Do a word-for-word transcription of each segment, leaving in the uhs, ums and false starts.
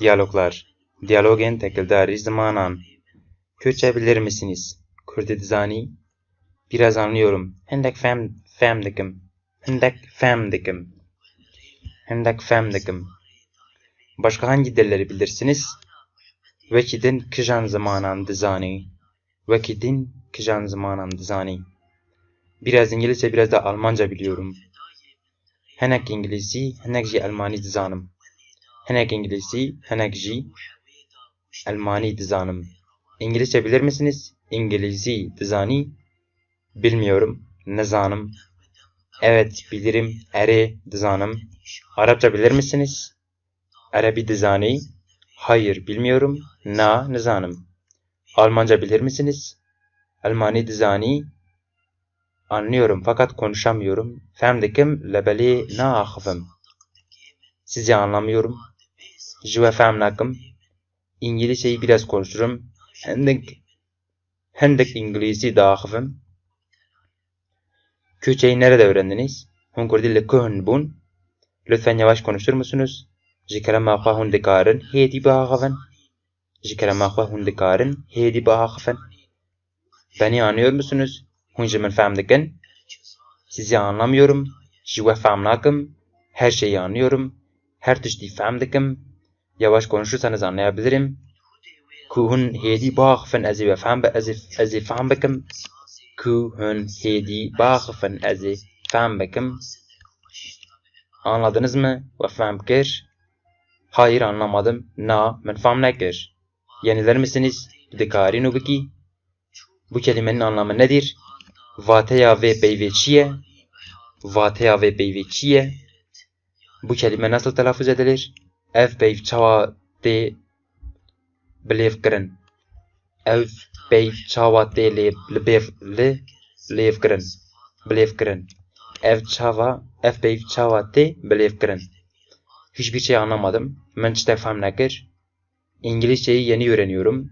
Diyaloglar. Diyalogên tekildarî zimanan. Kürtçe bilir misiniz? Kurdî dizanî? Biraz anlıyorum. Hindek fehm, fehm dikim. Hindek fehm dikim. Hindek fehm dikim. Başka hangi dilleri bilirsiniz? Wekî din kijan zimanan dizanî? Wekî din kijan zimanan dizanî? Biraz İngilizce, biraz da Almanca biliyorum. Hinek îngilîzî, hinek jî elmanî dizanim. Hinek îngilîzî, hinek jî elmanî dizanim. İngilizce bilir misiniz? İngilîzî dizanî? Bilmiyorum, nizanim. Evet, bilirim, erê, dizanim. Arapça bilir misiniz? Erebî dizanî? Hayır, bilmiyorum, na, nizanim. Almanca bilir misiniz? Elmanî dizanî? Anlıyorum fakat konuşamıyorum. Fehm dikim, lê belê naaxivim. Sizi anlamıyorum. Ji we fehm nakim. İngilizceyi biraz konuşurum. Hindik, hindik İngilizce diaxivim. Kürtçeyi nerede öğrendiniz? Hûn kurdî li ku hûn bûn? Lütfen yavaş konuşur musunuz? Ji kerema xwe hûn dikarin hêdî biaxivin? Ji kerema xwe hûn dikarin hêdî biaxifin? Beni anlıyor musunuz? Hûn ji min fehm dikin? Sizi anlamıyorum. Ji we fehm nakim. Her şeyi anlıyorum. Her tiştî fehm dikim. Yavaş konuşursanız anlayabilirim. Ku hûn hêdî biaxifin ez ê we fehm bi-, ez ê, ez ê fehm bikim. Ku hûn hêdî biaxifin ez ê fehm bikim. Anladınız mı? We fehm kir? Hayır, anlamadım. Na, min fehm nekir. Yeniler misiniz? Dikarî nû bikî? Bu kelimenin anlamı nedir? Vateya vê peyvê çi ye? Vateya vê peyvê çi ye? Bu kelime nasıl telaffuz edilir? Ev peyv çawa tê bilêvkirin? Ev peyv çawa tê lê, li bêv, li, lêvkirin? Bilêvkirin. Ev çawa, ev peyv çawa tê bilêvkirin? Hiçbir şey anlamadım. Min tiştek fehm nekir. İngilizceyi yeni öğreniyorum.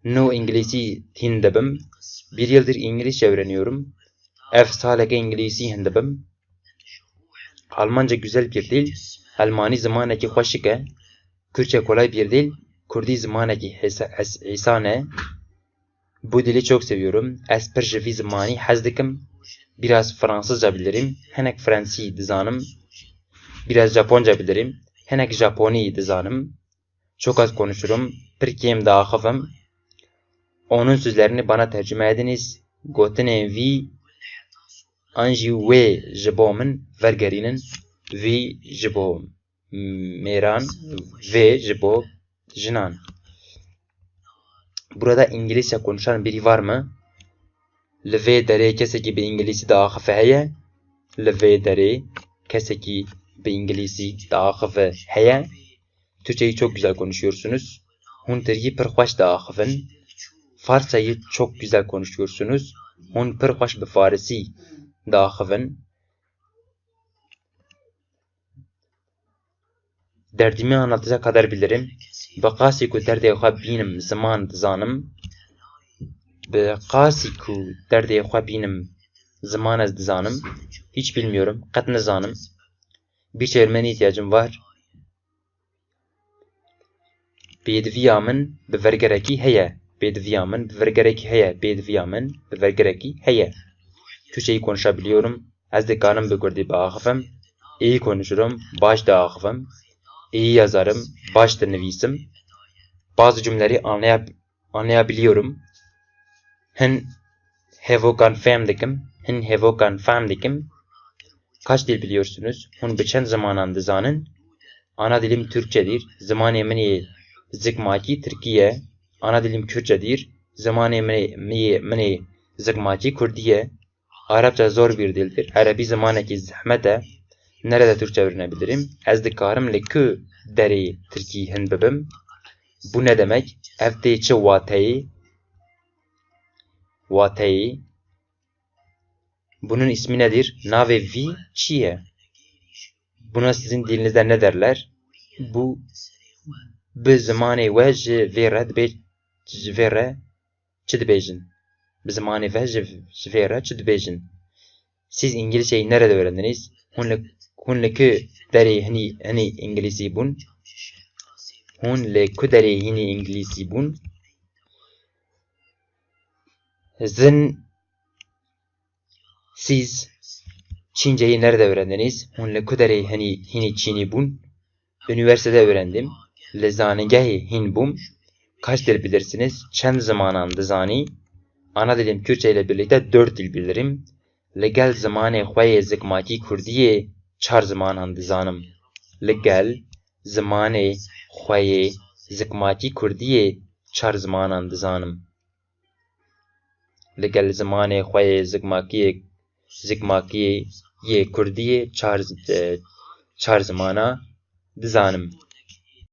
Nû îngilîzî hîn dibim. Bir yıldır İngilizce öğreniyorum. Ev saleke îngilîzî hîn dibim. Almanca güzel bir dil. Elmanî zimanekî xweşik e. Kürtçe kolay bir dil. Kurdî zimanekî hesa-, es-, îsan e. Bu dili çok seviyorum. Ez pir ji vî zimanî hez dikim. Biraz Fransızca bilirim. Hinek Fransî dizanim. Biraz Japonca bilirim. Hinek Japonî dizanim. Çok az konuşurum. Pir kêm diaxivim. Onun sözlerini bana tercüme ediniz. Gotinên vî an jî wê ji bo min vergerînin. Vî ji bo mêran, vê ji bo jinan. Burada İngilizce konuşan biri var mı? Li vê derê kesekî bi îngilîzî diaxife heye? Li vê derê kesekî bi îngilîzî diaxife heye? Türkçeyi çok güzel konuşuyorsunuz. Hûn tirkî pir xweş diaxivin. Farsçayı çok güzel konuşuyorsunuz. Hûn pir xweş bi farisî diaxivin. Derdimi anlatacak kadar bilirim. Bi qasî ku derdê xwe bînim, ziman dizanim. Bi qasî ku derdê xwe bînim, ziman ez dizanim. Hiç bilmiyorum, qet nizanim. Bir çevirmene ihtiyacım var. Pêdiviya min bi vergerekî heye. Pêdiviya min bi vergerekî heye. Pêdiviya min bi vergerekî heye. Türkçeyi konuşabiliyorum. Ez dikarim bi kurdî biaxivim. İyi konuşurum. Baş diaxivim. İyi yazarım. Baş dinivîsim. Bazı cümleleri anlayab-, anlayabiliyorum. Hin hevokan fehm dikim. Hin hevokan fehm dikim. Kaç dil biliyorsunuz? Hûn bi çend zimanan dizanin? Ana dilim Türkçedir. Zimanê min ê zikmakî tirkî ye. Ana dilim Kürtçedir. Zimanê min ê, min ê, min ê zikmakî kurdî ye. Arapça zor bir dildir. Erebî zimanekî zehmet e. Nerede Türkçe öğrenebilirim? Ez dikarim li ku derê tirkî hin bibim? Bu ne demek? Ev tê çi wateyê? Wateyê. Bunun ismi nedir? Navê vî çi ye? Buna sizin dilinizde ne derler? Bu, bi zimanê we ji vê re dibê, ji vê re çi dibêjin? Bi zimanê ve ji, ji vê re çi dibêjin? Siz İngilizceyi nerede öğrendiniz? Hûn li, hûn li ku derê hinî, hinî îngilîzî bûn? Hûn li ku derê hînî îngilîzî bûn? Sind, siz, Çinceyi nerede öğrendiniz? Hûn li ku derê hînî, hînî Çînî bûn? Üniversitede öğrendim. Li zanîngehê hîn bûm. Kaç dil bilirsiniz? Çend zimanan dizanî? Ana dilim Kürtçe ile birlikte dört dil bilirim. Li gel zimanê xwe yê zikmakî kurdiyê çar zimanan dizanim. Li gel zimanê xwe yê zikmakî kurdiyê çar zimanan dizanim. Li gel zimanê xwe yê zikmakiyê, zikmakiyê yê kurdiyê çar, e, çar zimana dizanim.